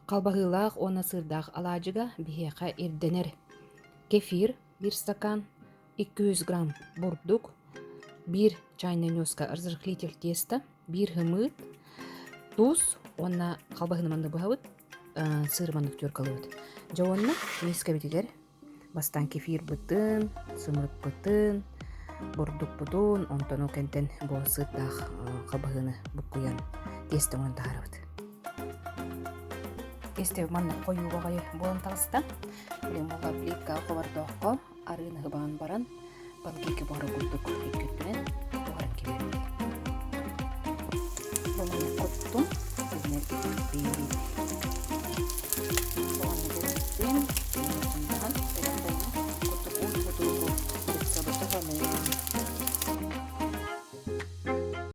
Халбаһыылаах уонна сыырдаах алаадьыга биһиэхэ ирдэнэр кефир биир стакан, 200 грамм бурдук, биир чайная ньуоска разрыхлитель теста, биир һымыыт, туус уонна халбаһыны маннык быһабыт, сыыры маннык теркалыыбыт. Дьэ уонна миискэбитигэр Бастаан кефирбытын, сымыыппытын, бурдукпутун, онтон ол кэнтэн бу сыырдаах халбаһыыны буккуйан тиэстэ оҥорон таһаарабыт. Тиэстэ маннык хойуу баҕайы буолан таҕыста. Билигин буолла плиткаҕа хобордооххо арыыны ыһыбаан баран панкейка буһара курдук икки өттүнэн.